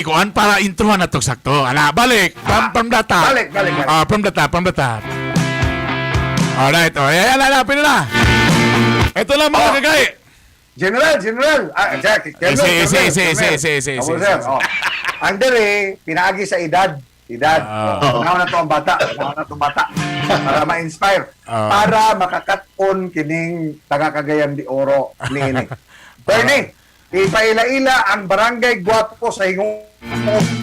Kuan para introhan na to sakto. Ala, balik. From the top. Balik, balik, balik. Ah, from the top, from the top. Alright, oh, ayan, ala, pino na. Ito lang, mga Oh. kagay. General, General. Ah, Jack, Colonel, Si, si, Colonel, si, Colonel. si, si, si, Ako, si, sir. si. Oh. Ang dere, pinaagi sa edad. Edad. Ah. Oh. Na to ang bata. Una na to ang bata. Para ma-inspire. Ah. Para makakat-on kining taga Cagayan de Oro niini. Bernie, ipaila-ila ang Barangay Guapo sa Hingoog.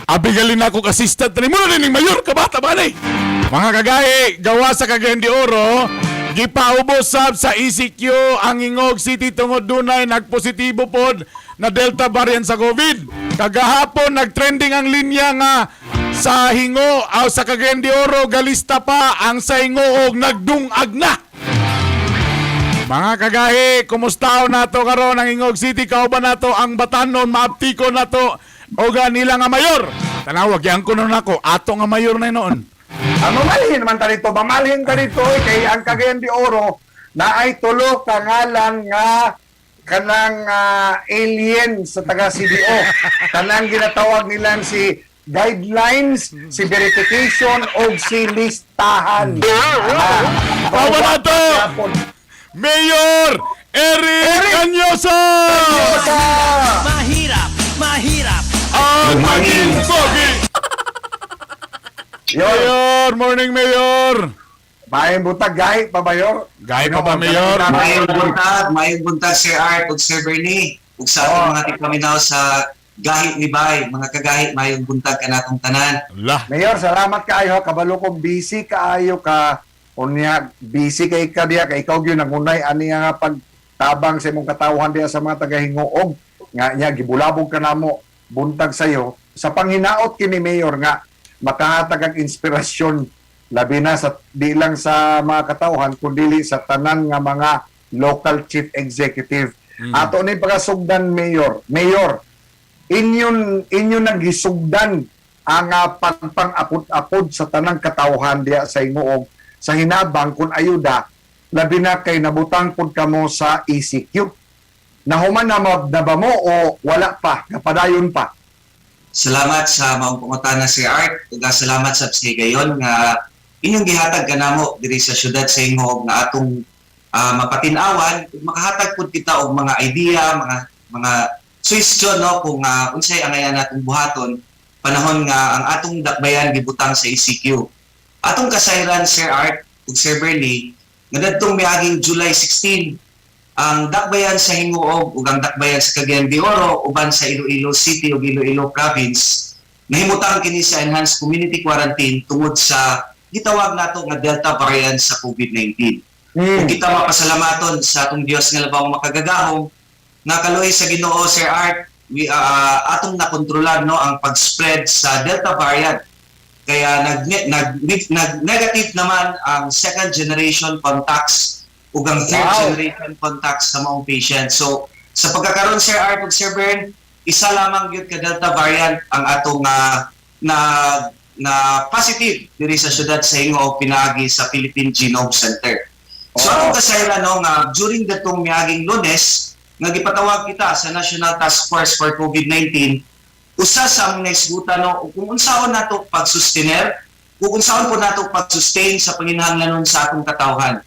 Abigalin ako assistant ni mo na ning mayor kabata ba ni? Mga kagahi, gawa sa Cagayan de Oro, gipaubos sab sa ECQ ang Gingoog City tungod dunay nagpositibo pod na Delta variant sa COVID. Kagahapon nagtrending ang linya nga sa Hingo aw sa Cagayan de Oro galista pa, ang sa Hingoog nagdungag na. Mga kagahi, kumusta nato karon ang Gingoog City? Kauban nato ang batanon, maaptiko nato o nila nga mayor. Tanawag yan ko nun ako, ato nga mayor na noon. Ang mamalhin man ta dito, mamalhin ta dito eh, kay ang Cagayan de Oro na ay tulo ka ngalan nga kanang alien sa taga CDO. Kanang ginatawag nilang si guidelines, si verification o si listahan. Ah, Tawa na to! Mayor Eric, Eric Canyosa! Sa Mahirap, mahirap. Ang maging pogi! Yun, Mayor, morning, Mayor! Maayong buntag, gahi pa, Mayor? Gahi pa ba, Mayor? Maayong buntag, Sir Art ug Sir Bernie ug sa atong mga tipaminaw sa Gahi ni Bay, mga kagahi, maayong buntag kanatong tanan. Lah. Mayor, salamat kaayo. Kabalo kong busy kaayo ka. Unya, busy kay ka diya. Kay ikaw gyud nangunay ani nga pagtabang sa imong katawhan diya sa mga tagahingoog. Nga niya, gibulabog ka namo buntag sayo. Sa panghinaot kini, Mayor, nga makahatag ang inspirasyon labi na sa di lang sa mga katawhan kundi sa tanan nga mga local chief executive. Ato ni pagkasugdan, Mayor. Mayor, inyon inyo naghisugdan ang pagpang-apod-apod sa tanang katawhan diya sa Hingoog sa hinabang kung ayuda, labi na kay nabutang pud kamo sa ECQ. Nahuman na, na ba mo o wala pa, napadayon pa? Salamat sa maong pangutana, Sir Art, ug salamat sa gayon nga inyong gihatag kanamo diri sa syudad sa Hingoog nga atong mapatin-awan ug makahatag pud kita og mga idea, mga suggestion, no, kung unsay angayan natong buhaton panahon nga ang atong dakbayan gibutang sa ECQ. Atong kasayran, Sir Art ug Sir Bernie, nga dadtong miaging July 16 ang dakbayan sa Hingoog ug ang dakbayan sa Cagayan de Oro uban sa Iloilo City ug Iloilo Province nahimutang kini sa enhanced community quarantine tungod sa gitawag nato nga Delta variant sa COVID-19. Ug kita mapasalamaton sa atong Dios nga labaw makagagahom nga kaluoy sa Ginoo, Sir Art, we atong nakontrolar, no, ang pag-spread sa Delta variant. Kaya nag negative naman ang second generation contacts ug ang third generation contacts sa maong patient. So sa pagkakaroon, Sir Art ug Sir Bern, isa lamang gyud ka Delta variant ang atong na na positive diri sa syudad sa Hingoog pinaagi sa Philippine Genome Center. So atong kasayran, no, nga during datong miaging Lunes nga gipatawag kita sa National Task Force for COVID-19, usa sa among naisgutan, no, kung unsaon nato pagsustener, kung unsaon po nato pag-sustain sa panginahanglanon sa atong katawhan.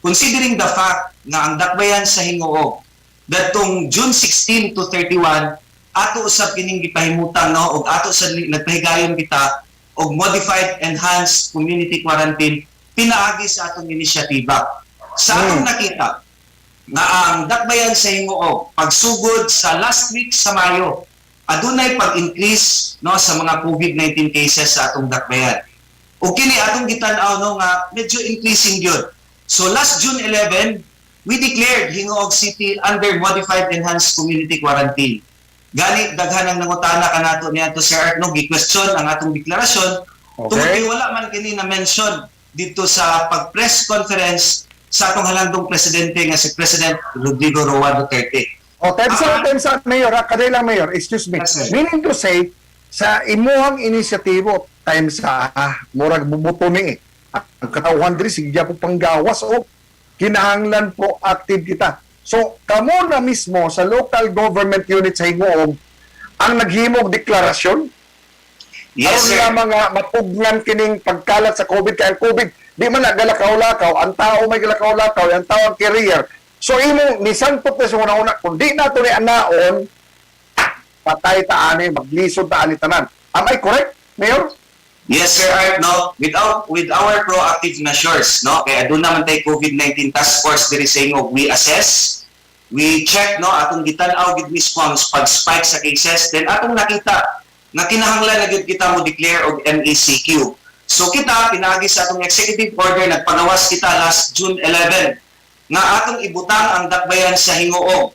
Considering the fact nga ang dakbayan sa Hingoog datong June 16 to 31 ato usab kining gipahimutang, no, ug ato sa nagpahigayon kita og modified enhanced community quarantine pinaagi sa atong inisyatiba. Sa atong nakita nga ang dakbayan sa Hingoog pagsugod sa last week sa Mayo adunay pag-increase, no, sa mga COVID-19 cases sa atong dakbayan. Ug kini atong gitan-aw, no, nga medyo increasing gyud. So last June 11, we declared Hingoog City under modified enhanced community quarantine. Gani daghan ang nangutana kanato niadto, Sir Art, no, gi-question ang atong deklarasyon tungod kay wala man kini na mention dito sa pag-press conference sa atong halandong presidente nga si President Rodrigo Roa Duterte. O, time sa, Mayor, ha? Kaday lang, Mayor, excuse me. Yes, sir. Meaning to say, sa imuhang inisyatibo, time sa, murag bubuto ni eh. Ang katawhan diri, sige po panggawas o kinahanglan proactive kita. So, kamo na mismo sa local government unit sa Hingoog, Ang naghimog deklarasyon Yes, aron sir. lamang nga mapugnan kining pagkalat sa COVID, kay ang COVID di man na galakaw-lakaw, ang tao may galakaw-lakaw, ang tao ang carrier. So imo nisangpot na sa una-una, kung di nato ni anaon, patay ta ani, maglisod ta ani tanan. Am I correct, Mayor? Yes, Sir Art, no? With our proactive measures, no? Kaya aduna man tay COVID-19 task force diri sa Ingog, we assess, we check, no, atong gitan-aw gid mismo ang pag-spike sa cases, then atong nakita nga kinahanglan na gyud kita mo declare og MECQ. So kita pinaagi sa atong executive order, nagpagawas kita last June 11 nga atong ibutang ang dakbayan sa Gingoog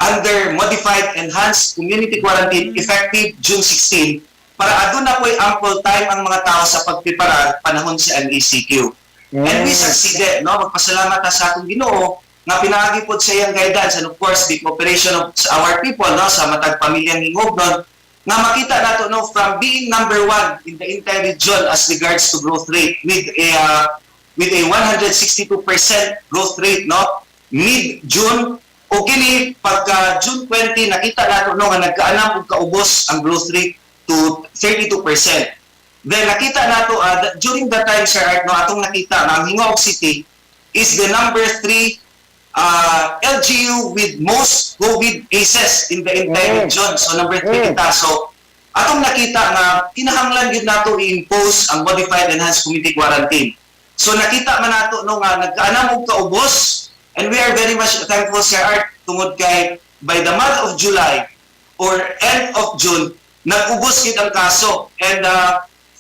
under modified enhanced community quarantine effective June 16 para aduna po'y ample time ang mga tao sa pagpreparar panahon sa MECQ. And we succeeded, no? Magpasalamat ta sa atong Ginoo nga pinaagi pod sa iyang guidance and, of course, the cooperation of our people, no, sa matag pamilyang Hingognon nga makita nato, no, from being number one in the entire region as regards to growth rate with a 162% growth rate, no, mid June, o kini pagka June 20, nakita nato, no, nga nagkaanam og kaubos ang growth rate to 32%. Then nakita nato that during that time, Sir Art, no, atong nakita nga ang Gingoog City is the number 3 LGU with most COVID cases in the entire region. So number 3 kita. So atong nakita nga kinahanglan gyud nato i-impose ang modified enhanced community quarantine. So nakita man nato, no, nga nagkaanam og kaubos, and we are very much thankful, Sir Art, tungod kay by the month of July or end of June, nag-ubos gid ang kaso, and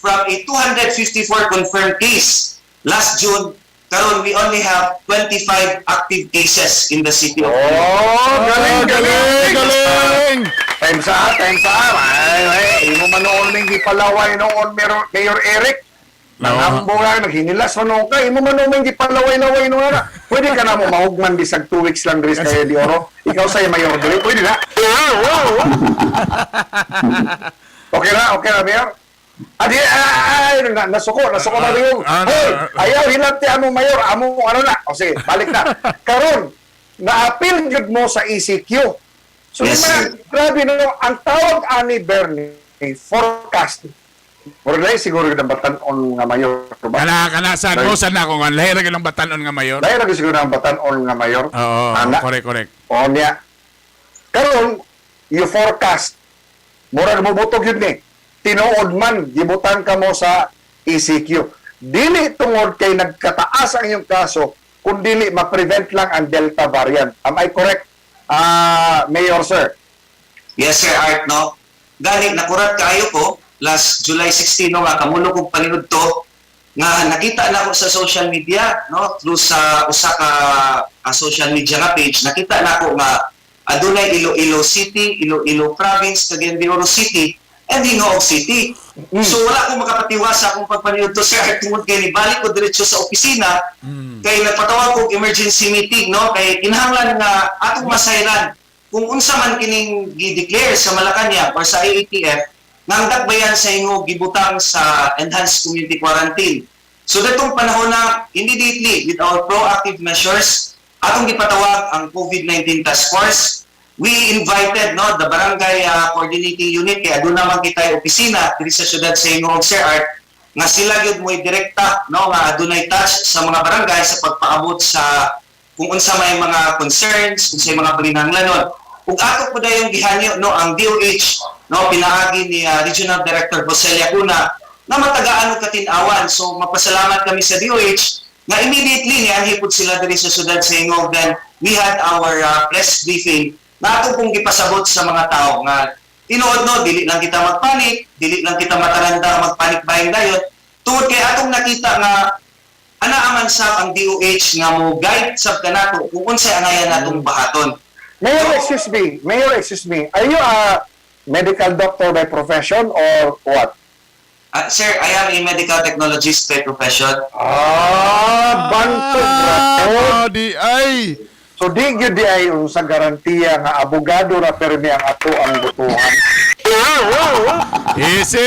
from a 254 confirmed case last June, karon we only have 25 active cases in the city of Oh, galing, galing, galing! Time sa, time sa. Ay, ay, imo man noon ning gipalaway noon, Mayor Eric. No. Nangambo nga, naghinilas man noon ka. Imo man noon ning gipalaway-laway noon na. Pwede ka na mo mahugman bisag 2 weeks lang diri sa Cagayan de Oro. Ikaw sa Mayor diri, pwede na. Okay na, Mayor. Adi, ay, na, nasuko, nasuko na rin. Ah, Hoy, ayaw hilabti amo Mayor, amo ano na. O sige, balik na. Karon, na-appeal gyud mo sa ECQ. So, Yes, di ba, sir. grabe no, ang tawag ani Bernie, forecast. Mura siguro yung batan-on nga mayor ba? Kana kana sa mo sa na kung ang lahi ra gyud ang batan-on nga mayor. Lahi ra gyud siguro ang batan-on nga mayor. Oo, Ana. correct, correct. O niya. Karon, you forecast. Murag mo butog yun ni. Tinuod man, gibutang ka mo sa ECQ. Dili tungod kay nagkataas ang iyong kaso, kung dili ma-prevent lang ang Delta variant. Am I correct, ah, Mayor Sir? Yes, Sir Art, no? Gani, nakurat kaayo ko last July 16, no, nga kamulo kong paninudto nga nakita na ako sa social media, no, through sa usa ka social media nga page, nakita na ako nga adunay Iloilo City, Iloilo Province, Cagayan de Oro City, and Gingoog City. So wala ko makapatiwa sa akong pagpaninudto, Sir Art, tungod kay nibalik ko diretso sa opisina kay nagpatawag ko og emergency meeting, no, kay kinahanglan nga atong masayran kung unsa man kining gi-declare sa Malacanang or sa IATF nga ang dakbayan sa Gingoog gibutang sa enhanced community quarantine. So datong panahon na, immediately with our proactive measures, atong gipatawag ang COVID-19 task force. We invited, no, the barangay coordinating unit kay aduna man kitay opisina diri sa syudad sa Gingoog, Sir Art, nga sila gyud mo'y direkta, no, nga adunay touch sa mga barangay sa pagpaabot sa kung unsa may mga concerns, kung sa mga panginahanglanon. Ug ato po dayong gihanyo, no, ang DOH, no, pinaagi ni Regional Director Jose Lacuna na matagaan og katin-awan. So mapasalamat kami sa DOH nga immediately nianhi pud sila diri sa syudad sa Gingoog. Then we had our press briefing na ato pong gipasabot sa mga tao nga tinuod, no, dili lang kita magpanik, dili lang kita mataranda magpanik buying dayon tungod kay atong nakita nga anaa man sa ang DOH nga mo guide sab kanato kung unsay angayan natong bahaton. Mayor, excuse me. Mayor, excuse me. Are you a medical doctor by profession or what? Sir, I am a medical technologist by profession. Ah, bantog Ah, ra. di ay. So di gyud di ay unsa garantiya nga abogado ra permi ang ato ang butuhan. Easy!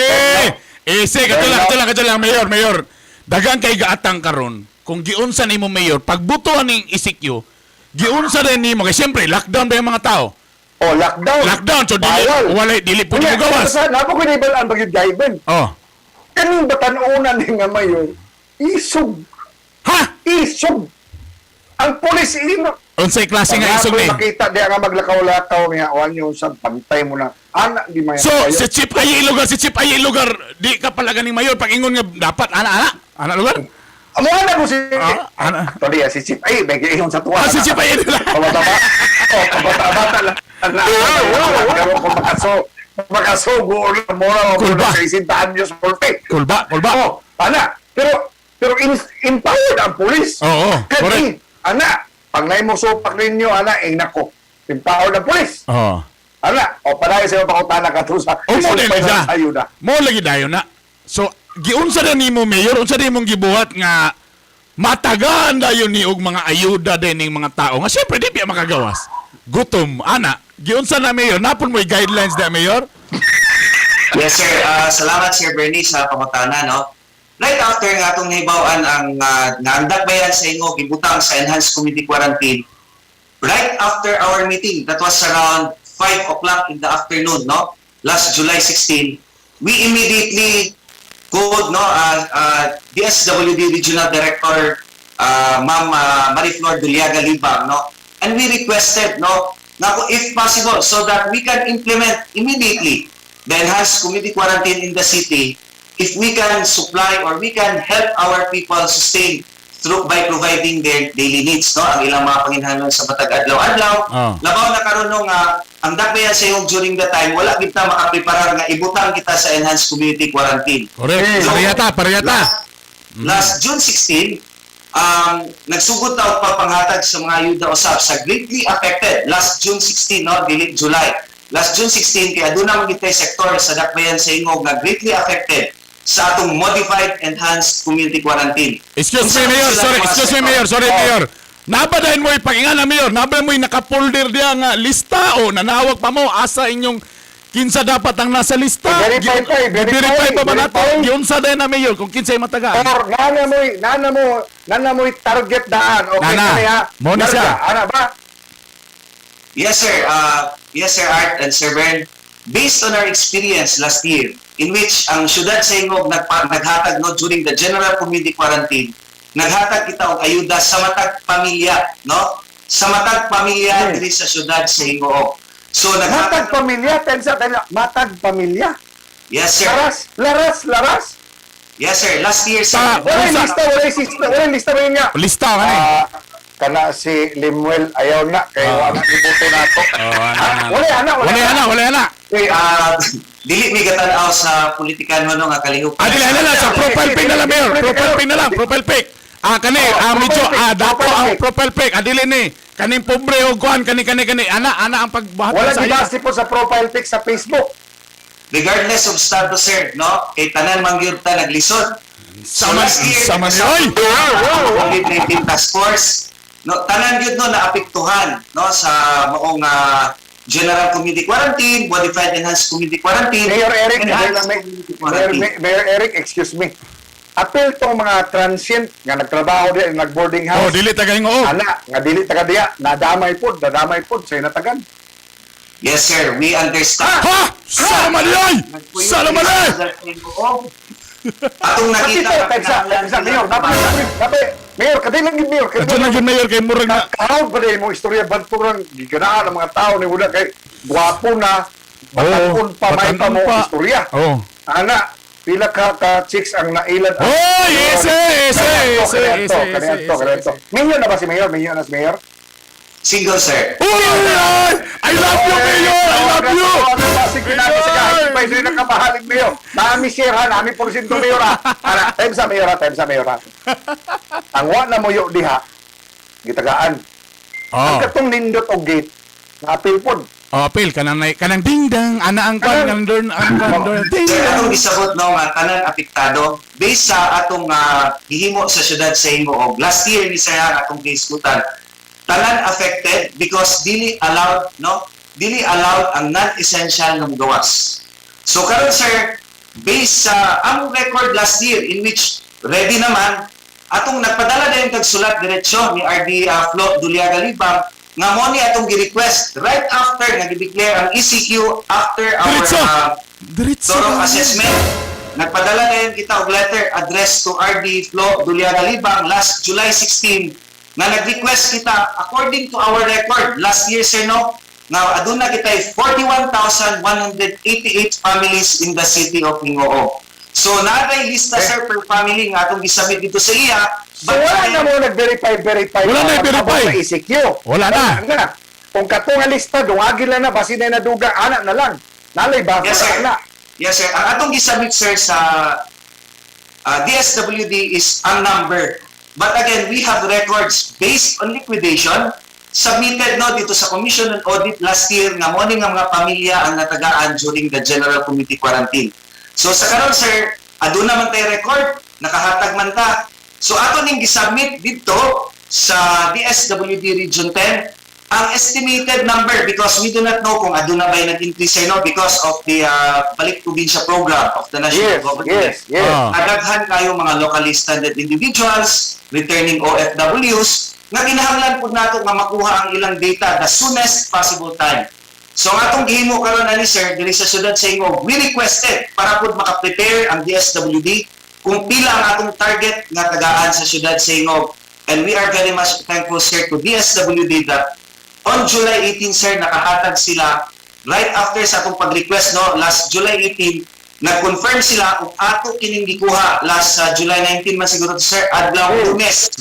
Easy, kato lang, kato lang, kato lang, Mayor, Mayor. Dagan kay gaatang karon. Kung giunsa nimo, Mayor, pagbutuan ning ECQ, giunsa rin nimo kay siyempre lockdown ba yung mga tao. Oh, lockdown. Lockdown, so dili Bawal. wala, dili pwede Unya, mo gawas. sa nabo ko nibal-an pag yung. Kaning batan-onan ni nga mayor, isog, Ha? Isog. Ang pulis ino. Unsay klase nga isog ni? Makita di nga maglakaw-lakaw nga wan yung sa pantay mo na. Ana di may. So, si Chief ay lugar, si Chief ay lugar, di ka pala ganing mayor pag ingon nga dapat ana ana, ana lugar. Amo ana mo si Ah, ana. Actually, si Chief ay may giingon sa tuwa. Ah, si Chief ay lugar. Kabata-bata. Oh, kabata-bata lang. Ana. Pero kung makasugo na mo na mo Kulba. sa 60 anyos multi. Kulba, kulba. Oh, ana. Pero pero empowered ang pulis. Oo, Kani, correct. ana, pag naimo supak ninyo, ana, eh, nako. Empowered ang pulis. Oo. Ana, o padayon sa pangutana ka to sa O mo din siya. Ayuda. Mo lagi dayon na. So, giunsa na nimo, mayor, unsa na imong gibuhat nga matagaan dayon ni og mga ayuda din ning mga tao nga syempre di biya makagawas. Gutom ana. Giunsa na, mayor? Napon mo guidelines da, mayor? Yes, sir. Salamat, Sir Bernie, sa pangutana, no? Right after nga atong nahibaw-an ang nga ang Dakbayan sa Ingog gibutang sa enhanced community quarantine, right after our meeting, that was around 5 o'clock in the afternoon, no? Last July 16, we immediately called, no, DSWD Regional Director, Ma'am Mariflor Duliaga Libang, no? And we requested, no, na kung if possible, so that we can implement immediately the enhanced community quarantine in the city, if we can supply or we can help our people sustain through by providing their daily needs, no, ang ilang mga panginahanglan sa matag adlaw-adlaw. Labaw na karon, no, nga ang Dakbayan sa Ingog during the time, wala kita makapreparar nga ibutang kita sa enhanced community quarantine. Correct. Eh, Parehata, parehata. Last June 16, nagsugod ta og pagpanghatag sa mga ayuda usab sa greatly affected last June 16, no, dili July. Last June 16 kay aduna man gid tay sektor sa Dakbayan sa Ingog nga greatly affected sa atong modified enhanced community quarantine. Excuse me, Mayor. Sorry, excuse me, Mayor. Sorry, Mayor. Nabadahin mo ipagingan na, Mayor. Nabadahin mo yung naka-folder diya nga lista o nanawag pa mo asa inyong kinsa dapat ang nasa lista. I-verify pa, i-verify, I-verify pa ba nato? verify. Giunsa dayon na, Mayor, kung kinsay matagaan. Or nana mo'y target daan. Okay, Nana. kani ha. Mo na siya. Larga, ana ba? Yes, sir. Yes, Sir Art and Sir Bern. Based on our experience last year, in which ang syudad sa Ingog naghatag, no, during the general community quarantine, naghatag kita og ayuda sa matag pamilya, no? Sa matag pamilya diri sa syudad sa Gingoog. So Matag naghatag pamilya, tensa, tensa, matag pamilya. Yes, sir. Laras, laras, laras. Yes, sir. Last year, sir. Walay Unsa? lista, walay lista, walay lista ba yun nga? Lista ka ni. Ah, kana si Limuel ayaw na kay wala ni boto nato. Oh, ana, Ah, ana. wala ana, Wala ana, wala ana. Eh, Dili mi gatanaw sa politikan mo, no, nga kalihok. Ah, dili ana lang sa profile pic na lang, Mayor. Profile pic na lang, profile pic. Ah, kani, Oh, ah, medyo profile pic, ah dato profile ang pic. profile pic. Ah, dili ni. Kaning pobre og kuan kani kani kani. Ana, ana ang pagbuhat wala sa di iya. base po sa profile pic sa Facebook. Regardless of status, sir, no? Kay tanan man gyud ta naglisod. So Sama last year, sama ni oy. COVID-19 task force, no, tanan gyud, no, naapektuhan, no, sa maong general community quarantine, modified enhanced community quarantine, Mayor Eric, enhanced Mayor, community Mayor, quarantine. Mayor Eric, excuse me. Apil tong mga transient nga nagtrabaho diya, nag-boarding Oh, house. dili ta Gingoog. Ana, nga dili taga diya, nadamay pod, nadamay pod sa inatagan. Yes, sir, we understand. Ha! Sama ni oy! Sama ni! Atong Pati nakita to, tensa, tensa, Mayor, dapat, dapat, Mayor, kadilang gid Mayor, Adto lang yun, Mayor, kay murag na. Kahawag pa din mo istorya banturang giganaan ang mga tao ni wala kay gwapo na, bataon pa may pa batan-on mo pa. istorya. Oh. Ana, pila ka ka chicks ang nailad. Oy, ese, ese, ese, ese, ese, ese, ese. Mayor na ba si Mayor? Mayor na si Mayor? Single, sir. Uy, ay! I love you, Mayor! I love you! Ano ba si Kinami sa kahit pa hindi nakabahalig Mayor. Nami share ha, nami porsyento Mayor ha. Ana, time sa Mayor ha, time sa Mayor ha. Ang wa na moyo diha, gitagaan. Ang Oh. katong nindot og gate, naapil pod. Oh, apil kanang kanang ding dang ana ang kwan Kanang- kanang dorn ang kwan dorn ding Sir, dang. atong gisabot, no, nga tanan apektado based sa atong gihimo sa syudad sa Gingoog last year ni saya ang atong gihisgutan, tanan affected because dili allowed, no, dili allowed ang non-essential nga mogawas. So karon, sir, based sa among record last year in which ready naman atong nagpadala na yung tagsulat diretsyo ni RD Flo Duliaga Libang. Nga mo ni atong gi-request right after nga gi-declare ang ECQ after our Diretso! Diretso. Thorough assessment. Nagpadala na yun kita og letter addressed to RD Flo Duliana Libang last July 16 nga nag-request kita according to our record last year, sir, no, nga aduna kita 41,188 families in the city of Gingoog. So naa lista, sir, per family nga atong gisubmit dito sa iya. So wala na mo nag-verify, verify. Wala na pa, i-verify. sa ECQ. Wala na. Na. Kung kato nga lista, dungagin lang na, basin na naduga, ana na lang. Nalay ba? Yes, sir. Ana. Yes, sir. Ang atong gisubmit, sir, sa DSWD is ang number. But again, we have records based on liquidation submitted, no, dito sa Commission on Audit last year nga mo ni nga mga pamilya ang natagaan during the general community quarantine. So sa karon, sir, aduna man tay record, nakahatag man ta. So ato ning gisubmit dito sa DSWD Region 10 ang estimated number because we do not know kung aduna ba nag-increase, sir, no, because of the Balik Probinsya program of the national government. Adaghan kayo mga locally stranded individuals, returning OFWs, nga kinahanglan pud nato nga makuha ang ilang data the soonest possible time. So ang atong gihimo karon ani, sir, diri sa syudad sa Gingoog, we requested para pud maka-prepare ang DSWD kung pila ang atong target nga tagaan sa syudad sa Gingoog. And we are very much thankful, sir, to DSWD that on July 18, sir, nakahatag sila right after sa atong pag-request, no, last July 18, nag-confirm sila kung ato kining gikuha last July 19 man siguro to, sir, adlaw Lunes.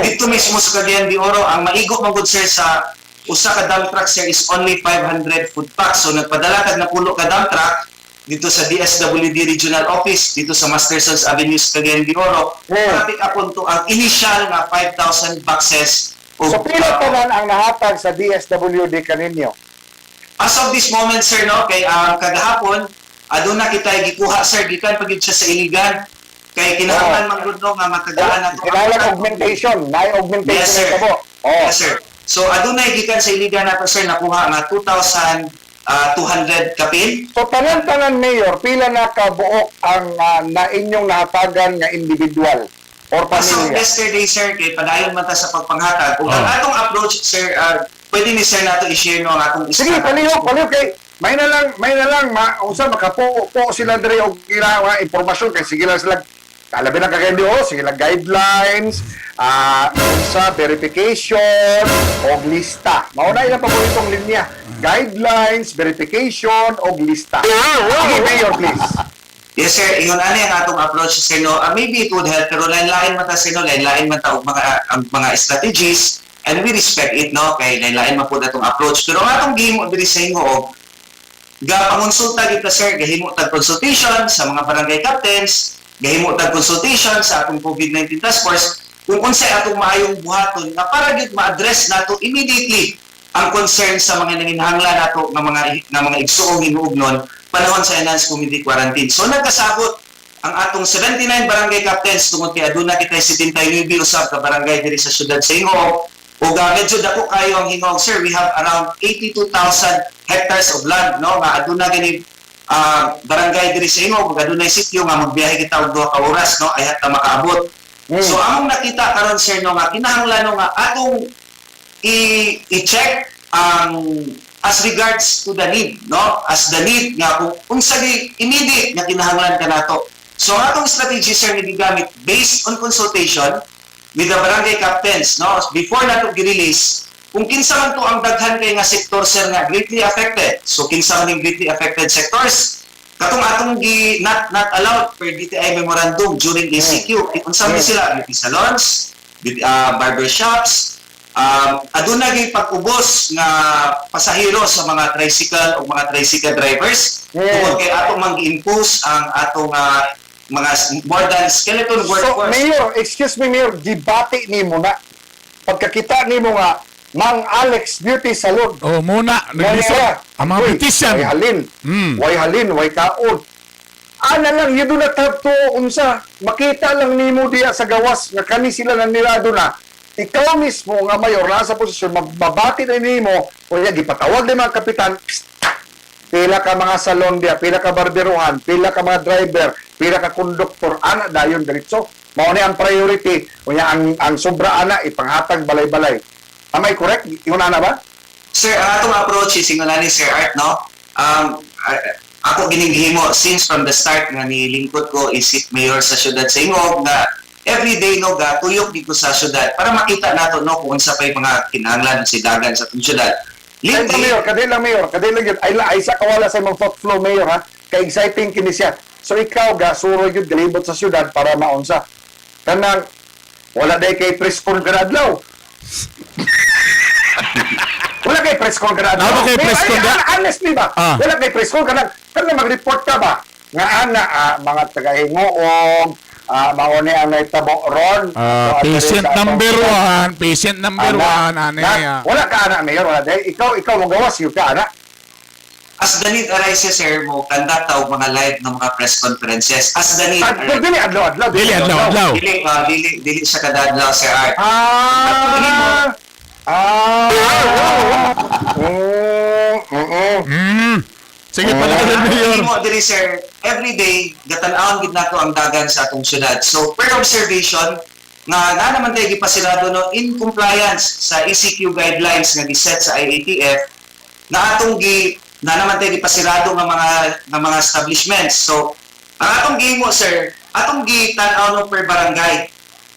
Dito mismo sa Cagayan de Oro, ang maigo man gud, sir, sa usa ka dump truck, sir, is only 500 food packs. So nagpadala kag napulo ka dump truck dito sa DSWD Regional Office dito sa Mastersons Avenue sa Cagayan de Oro para pick up to ang initial nga 5,000 boxes og So pila tanan ang nahatag sa DSWD kaninyo? As of this moment, sir, no, kay ang kagahapon, aduna kita gikuha, sir, gikan pa gyud siya sa Iligan. Kay kinahanglan man gud, no, nga matagaan nato. Kinahanglan augmentation, naay augmentation Yes, sir. na tabo. Oh. Yes, sir. So adunay gikan sa Iligan nato, sir, nakuha nga 2,200 kapin. So tanan-tanan, Mayor, pila na kabuok ang na inyong nahatagan nga individual or As of pamilya? yesterday, sir, kay padayon man ta sa pagpanghatag. Ug ang atong approach, sir, pwede ni sir nato i-share, no, ang atong Sige, palihog, palihog kay may na lang ma unsa makapo po sila diri og ila mga impormasyon kay sige lang sila kalabi lang kay oh, sige lang guidelines, unsa verification og lista. Mao na ilang paboritong linya. Guidelines, verification og lista. Sige, Mayor, please. Yes, sir, ingon ani ang atong approach, sir, no. Maybe it would help pero lain-lain man ta, sir, no, lain-lain man ta og mga ang mga strategies and we respect it, no, kay lain-lain man pud atong approach. Pero ang atong gihimo diri sa Gingoog, ga pangonsulta kita, sir, gahimo tag consultation sa mga barangay captains, gahimo tag consultation sa atong COVID-19 task force kung unsay atong maayong buhaton nga para gyud ma-address nato immediately ang concern sa mga nanginahanglan nato nga mga igsuong hinuugnon panahon sa enhanced community quarantine. So nagkasabot ang atong 79 barangay captains tungod kay aduna kitay 79 usab ka barangay diri sa syudad sa Gingoog. Ug medyo dako kayo ang Gingoog, sir. We have around 82,000 hectares of land, no, nga aduna gani barangay diri sa Gingoog ug adunay sitio nga magbiyahe kita og 2 ka oras, no, ayhat ta makaabot. So among nakita karon, sir, no, nga kinahanglan, no, nga atong i-check ang as regards to the need, no, as the need nga kung unsa gi immediate nga kinahanglan kanato. So ang atong strategy, sir, nga gigamit based on consultation with the barangay captains, no, before nato gi-release kung kinsa man to ang daghan kay nga sektor, sir, nga greatly affected. So kinsa man ning greatly affected sectors katong atong gi not not allowed per DTI memorandum during ECQ? Unsa man sila? Beauty salons, beauty, barber shops, aduna gyud pag-ubos nga pasahero sa mga tricycle o mga tricycle drivers tungod kay ato mang gi-impose ang atong mga more than skeleton So, workforce. Mayor, excuse me, Mayor, gibati nimo na. Pagkakita nimo nga, Mang Alex Beauty Salon. Oh, muna naglisod ang mga Uy, beautician. way halin. Way halin, way kaon. Ana lang, you do not have to, unsa, makita lang nimo diya sa gawas nga kani sila nanirado na. Ikaw mismo nga mayor nasa posisyon, magbabati na nimo, o ya, gipatawag ni mga kapitan, "Psst, pila ka mga salon diya, pila ka barberuhan, pila ka mga driver, pila ka konduktor," ana dayon diretso. Mao ni ang priority. Unya ang sobra ana ipanghatag balay-balay. Am I correct? Ingon na ba? Sir, ang atong approach is ingon ni Sir Art, no? Ako gining gihimo since from the start nga nilingkod ko isip mayor sa syudad sa Ingog nga every day, no, ga tuyok dito sa syudad para makita nato, no, kung unsa pay mga kinahanglan si dagan sa atong syudad. Ay, Lately, Mayor, kadali lang, Mayor, kadali lang yun. Ay, ay sa kawala sa imong thought flow, Mayor, ha? Kay exciting kini siya. So ikaw, ga, suroy yun, galibot sa syudad para maunsa. Kanang, wala day kay press con kada adlaw. Wala kay press con kada adlaw. Wala kay press con Ay, honestly ba? Ah. Wala kay press con kanang kanang mag-report ka ba? Nga ana mga tagahingoog, mao ni ang nahitabo ron. Ah, So, patient sa atong number syudad. 1, patient number Ana, 1, ani. Wala ka ana, Mayor, wala day. Ikaw mo gawas yun ka ana. As the need arises, sir, mo conduct ta og mga live nga mga press conferences. As the need Ad, arises. dili adlaw adlaw. Dili adlaw adlaw. Dili siya kada adlaw, Sir Art. Ah. Ah. Sige pala, Mayor. Mo diri, sir, every day gatan-awon gid nato ang dagan sa atong syudad. So per observation nga na naman tayo gipasirado, no, in compliance sa ECQ guidelines nga giset sa IATF na atong gi na naman tayo gipasirado nga mga establishments. So ang atong gihimo, sir, atong gitan-aw, no, per barangay.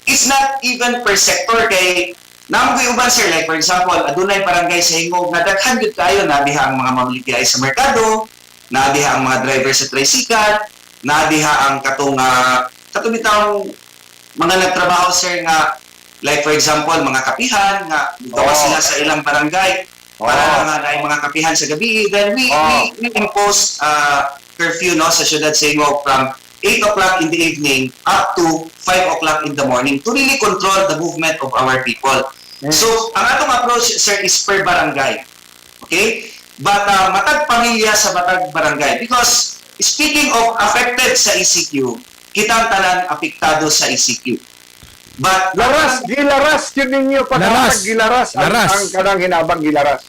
It's not even per sector kay Namo ko'y uban, sir, like for example, adunay barangay sa Hingog nga daghan gyud kayo na diha ang mga mamligay sa merkado, na diha ang mga driver sa tricycle, na diha ang katong bitawng mga nagtrabaho, sir, nga like for example mga kapihan nga gawa sila sa ilang barangay para nga naay mga kapihan sa gabi, then we impose curfew, no, sa syudad sa Hingog from 8 o'clock in the evening up to 5 o'clock in the morning to really control the movement of our people. So, ang atong approach, sir, is per barangay. Okay? But matag pamilya sa matag barangay. Because speaking of affected sa ECQ, kitang tanan apektado sa ECQ. But Laras, gilaras yun ninyo Laras. pag gilaras ang, Laras. ang kanang hinabang gilaras.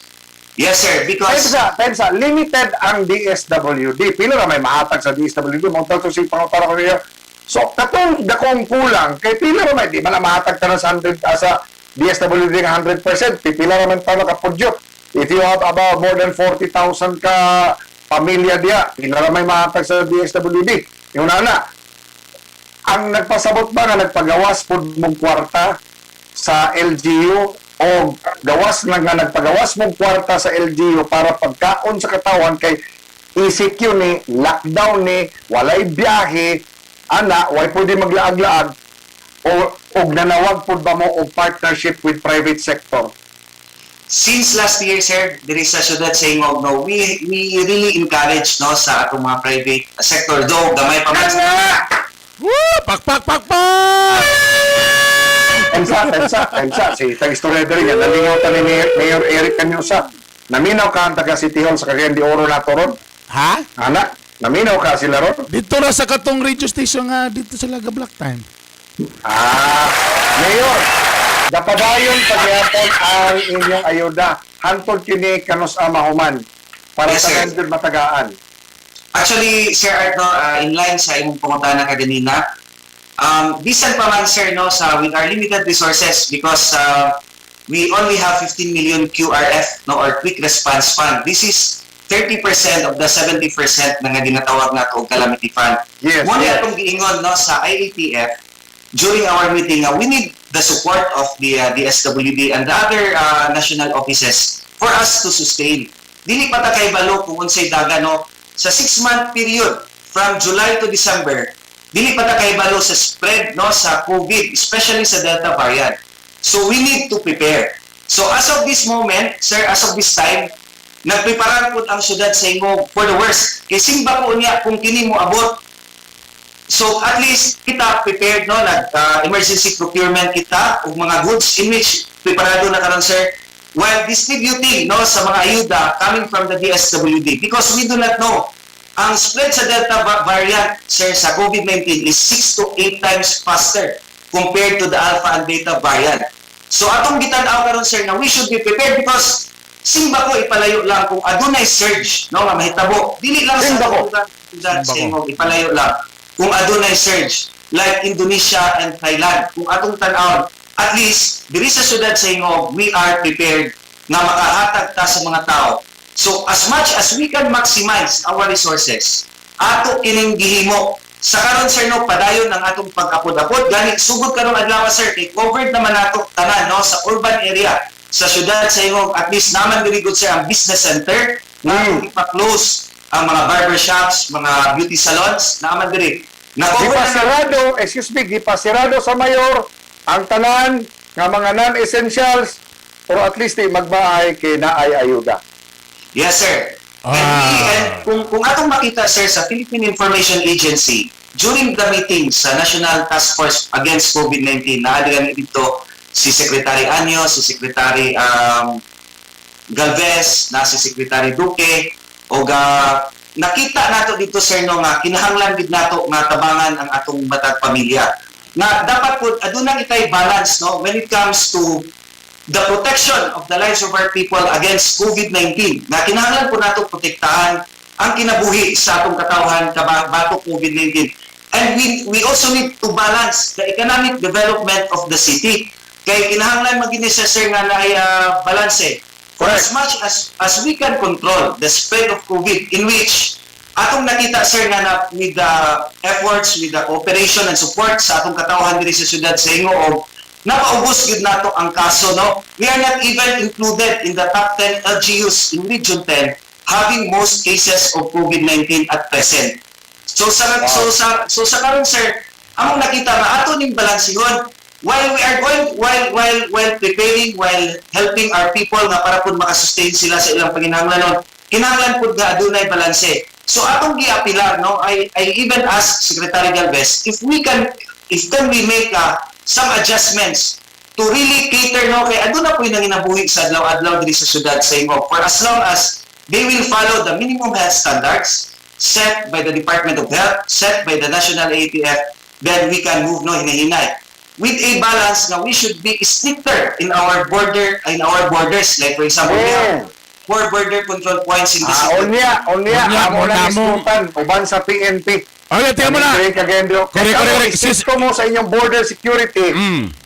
Yes, sir, because Pensa, limited ang DSWD. Pila ra may mahatag sa DSWD? Mo to si pangutana ko niyo. So, katong dakong kulang, kay pila ra may, di man na mahatag tanan sa 100, sa DSWD nga 100%, pila ra man tayo nakapudyot. If you have about more than 40,000 ka pamilya diya, pila ra may mahatag sa DSWD. Yung na, ang nagpasabot ba nga nagpagawas pud mong kwarta sa LGU o gawas na nga nagpagawas mong kwarta sa LGU para pagkaon sa katawan kay ECQ ni, lockdown ni, walay biyahe, ana, way pwede maglaag-laag o og nanawag pud ba mo og partnership with private sector? Since last year, sir, diri sa syudad sa Hingog, no, we really encourage, no, sa atong mga private sector, though gamay pa man. Kana! Woo! Pak pak pak pak! Pensa, pensa, pensa. Si tag istorya diri nga nalingaw ta ni Mayor Eric Cañosa. Naminaw ka ang taga City Hall sa Cagayan de Oro na ron. Ha? Anak, naminaw ka sila ron. Dito ra sa katong radio station nga dito sila ga black time. Ah, Mayor, dapadayon pagyapon ang inyong ayuda. Hantod kini kanus mahuman para Yes, sa sir. tanan matagaan. Actually, Sir Art, no, in line sa imong pangutana kaganina, bisan pa man, sir, no, sa with our limited resources because we only have 15 million QRF, no, or Quick Response Fund. This is 30% of the 70% na nga ginatawag nato og calamity fund. Mo ni atong giingon, no, sa IATF during our meeting nga we need the support of the DSWD and the other national offices for us to sustain. Dili pa ta kay balo kung unsay daga, no, sa 6-month period from July to December. Dili pa ta kay balo sa spread, no, sa COVID, especially sa Delta variant. So we need to prepare. So as of this moment, sir, as of this time, nagpreparar po ang syudad sa Hingog for the worst. Kay simba ko niya kung kini mo abot. So at least kita prepared, no, nag emergency procurement kita og mga goods in which preparado na karon, sir, while distributing, no, sa mga ayuda coming from the DSWD because we do not know ang spread sa Delta variant, sir, sa COVID-19 is 6 to 8 times faster compared to the Alpha and Beta variant. So atong gitan-aw karon, sir, na we should be prepared because simba ko ipalayo lang kung adunay surge, no, nga mahitabo dili lang Simba sa ko. sa Simba ko. Hingog, ipalayo lang kung adunay surge like Indonesia and Thailand. Kung atong tan-awon At least diri sa syudad sa Gingoog, we are prepared nga makahatag ta sa mga tao. So as much as we can maximize our resources, ato kining gihimo. Sa karon, sir, no, padayon ang atong pag-apod-apod. Gani sugod karong adlaw, sir, kay covered naman nato tanan, no, sa urban area sa syudad sa Gingoog. At least naman diri gud, sir, ang business center nga ipa-close ang mga barber shops, mga beauty salons, naman diri. Na-cover na. Gipasirado, excuse me, gipasirado sa mayor ang tanan nga mga non-essentials, pero at least di magbahay kay naay ayuda. Yes, sir. And kung atong makita, sir, sa Philippine Information Agency, during the meeting sa National Task Force Against COVID-19, naa gani dito si Secretary Año, si Secretary Galvez, na si Secretary Duque, o nakita nato dito, sir, no, nga kinahanglan gid nato nga tabangan ang atong matag pamilya. Na dapat po aduna kitay balance, no, when it comes to the protection of the lives of our people against COVID-19. Na kinahanglan po nato protektahan ang kinabuhi sa atong katawhan kabatok COVID-19. And we also need to balance the economic development of the city. Kay kinahanglan magini siya, sir, nga naay balance eh. For as much as we can control the spread of COVID, in which atong nakita, sir, nga na with the efforts, with the cooperation and support sa atong katawhan diri sa syudad sa Gingoog, napaubos gyud nato ang kaso, no. We are not even included in the top 10 LGUs in Region 10 having most cases of COVID-19 at present. So sa karon, sir, among nakita nga ato ning balansihon while we are going while preparing, while helping our people nga para pud makasustain sila sa ilang panginahanglanon, kinahanglan pud nga adunay balanse. So atong giapilar, no, I even asked Secretary Galvez if can we make some adjustments to really cater, no, kay aduna po yung nanginabuhi sa adlaw-adlaw diri sa syudad sa Gingoog, for as long as they will follow the minimum health standards set by the Department of Health, set by the National ATF, then we can move, no, hinahinay. With a balance na we should be stricter in our borders. Like for example, we have four border control points in the city. Unya, unya, Unya, amo mo na na mo. iskutan uban sa PNP. Okay, tingnan mo na. Diri Cagayan de Oro. Correct. Sis mo sa inyong border security.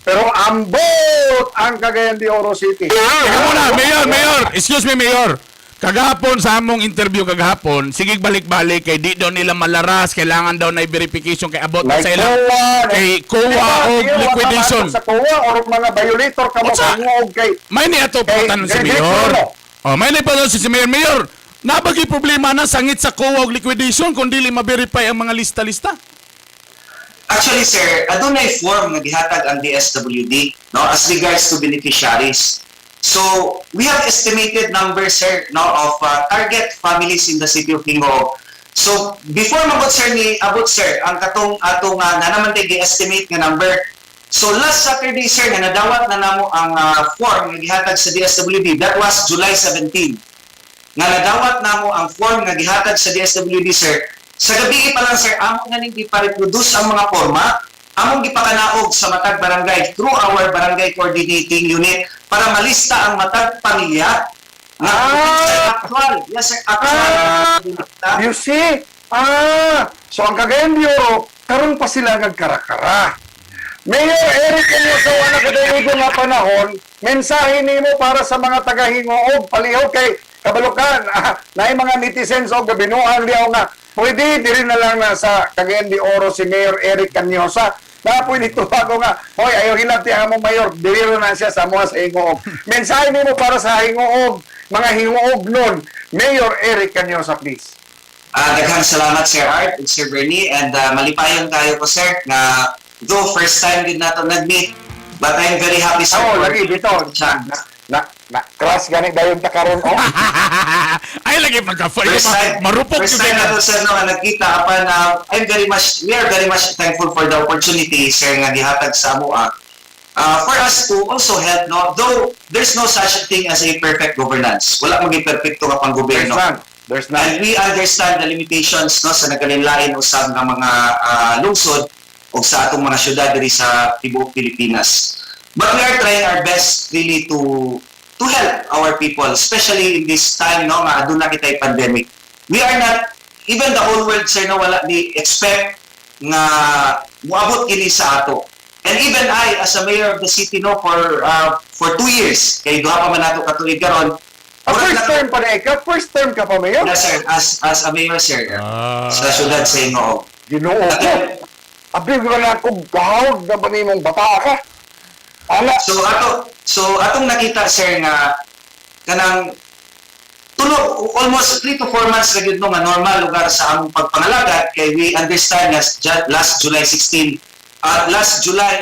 Pero ambot ang Cagayan de Oro City. Teka muna, Mayor, Mayor. Excuse me, Mayor. Kagahapon sa among interview kagahapon, sige balik-balik kay di daw nila malaras, kailangan daw na verification kay abot Like sa ilang COA, kay COA Diba, o Diba, liquidation. Sa COA or mga violator kamo Unsa? kamo kay May ni ato Kay tanong si Greg Mayor. Rico. Oh, may ni pa si Mayor. Mayor, nabagi problema na sangit sa COA og liquidation kung dili ma-verify ang mga lista-lista. Actually, sir, adunay form nga gihatag ang DSWD, no, as regards to beneficiaries. So, we have estimated numbers, sir, no, of target families in the city of Gingoog. So, before mabot, sir, ni abot, sir, ang katong atong na naman tay gi-estimate nga number. So, last Saturday, sir, nga nadawat na namo ang form nga gihatag sa DSWD. That was July 17 nga nadawat namo ang form nga gihatag sa DSWD, sir. Sa gabi pa lang, sir, amo na ning gipa-reproduce ang mga forma, among gipakanaog sa matag barangay through our barangay coordinating unit para malista ang matag pamilya nga actual. Yes, sir, actual. You see? So ang Cagayan de Oro, karon pa sila nagkarakara. Mayor Eric Cañosa, wala ka dayugo nga panahon, mensahe nimo para sa mga taga-Gingoog, palihog kay kabalukan, naay mga netizens og gabinuang diaw nga pwede diri na lang na sa Cagayan de Oro si Mayor Eric Cañosa. Na pwede tuwago nga, hoy, ayaw hilabti ang among mayor, diri ra na siya sa amoa sa Gingoog. Mensahe nimo para sa Gingoog, mga Gingoog nun, Mayor Eric Cañosa, please. Daghang salamat, Sir Art and Sir Bernie, and malipayon tayo ko, sir, nga though first time din nato nag-meet, but I'm very happy, sir, Oh, for lagi dito. chance. Na crash gani dayon ta karon, oh. Ay lagi pagka marupok First jud time ka. na to, sir, no, nga nagkita apan I'm very much we are very much thankful for the opportunity, sir, nga gihatag sa amoa for us to also help, no, though there's no such thing as a perfect governance. Wala maging perfecto nga There's panggobyerno. none. There's none. And we understand the limitations, no, sa nagkalain usab nga mga lungsod o sa atong mga syudad diri sa tibuok Pilipinas. But we are trying our best really to help our people, especially in this time, no, nga aduna kitay pandemic. We are not even the whole world, sir, no, wala ni expect nga moabot kini sa ato. And even I, as a mayor of the city, no, for 2 years, kay duha pa man nato ka tuig karon. Ah, first term pa na ikaw? First term ka pa, Mayor? Yes, sir, as a mayor, sir, sa syudad sa Ginoo. Ginoo ko. Abi ko na akong gahawag na ba nimong bata ka? Ala. So atong nakita, sir, nga kanang tulo, almost 3 to 4 months na gyud, no, nga normal lugar sa among pagpangalagad kay we understand nga last July 16, last July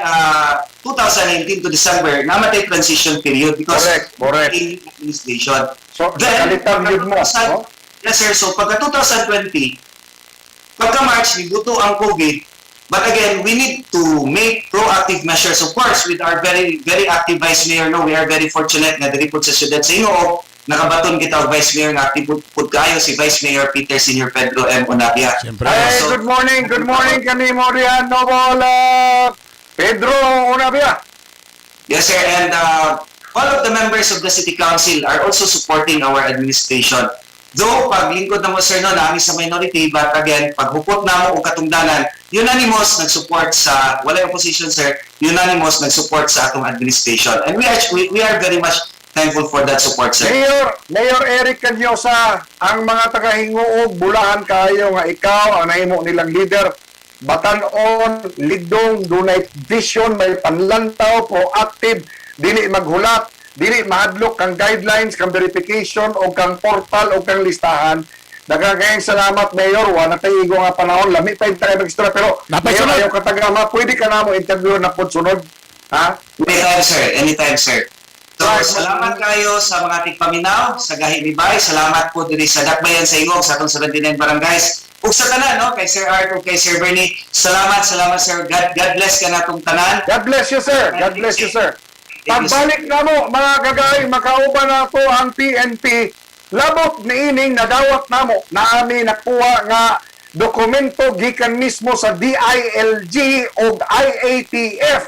2019 to December namatay transition period because Correct, correct. in administration. So, nakalitan yun mo, no? Yes, sir. So pagka 2020, pagka March, nibuto ang COVID. But again, we need to make proactive measures. Of course, with our very, very active Vice Mayor, no, we are very fortunate nga diri pud sa syudad sa Ginoo, nakabaton kita og Vice Mayor nga active pud kaayo, si Vice Mayor Peter Senior Pedro M. Onabia. Siyempre. Hey, good morning, good morning kanimo diyan, Noble Pedro Onabia. Yes, sir. And all of the members of the City Council are also supporting our administration. Though, paglingkod na mo, sir, no, nami sa minority, but again, paghupot na mo og katungdanan, unanimous nag-support sa, walay opposition, sir, unanimous nag-support sa atong administration. And we are very much thankful for that support, sir. Mayor Eric Canyosa, ang mga taga-Hinguog, bulahan kayo nga ikaw ang nahimo nilang leader. Batan-on, lidong, dunay vision, may panlantaw, proactive, dili maghulat, dili mahadlok kang guidelines, kang verification, o kang portal, o kang listahan. Daghang kayong salamat, Mayor. Wala tayo igo nga panahon. Lami pa yung tayo mag-istorya. Pero, Napay Mayor, sunod. ayaw katagama. Pwede ka na mo interview na po sunod. Ha? Anytime, sir. Anytime, sir. So, Right. salamat kayo sa mga tigpaminaw sa Gahi Mibay. Salamat po diri sa Dakbayan sa Ingog, sa atong 79 barangays. Ug sa tanan, no, kay Sir Art ug kay Sir Bernie. Salamat, salamat, sir. God bless kanatong tanan. God bless you, sir. God bless you, sir. Thank you, sir. Pagbalik na mo, mga kagay, makauban na to ang PNP. Labot ni ining nadawat namo na ami nakuha nga dokumento gikan mismo sa DILG o IATF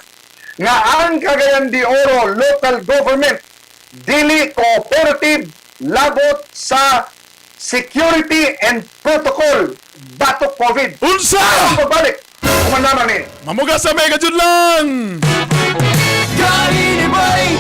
nga ang Cagayan de Oro local government dili cooperative labot sa security and protocol batok COVID. Unsa! Ang pagbalik, kumandaman ni. Mamuga sa mega jud lang! Kainibay.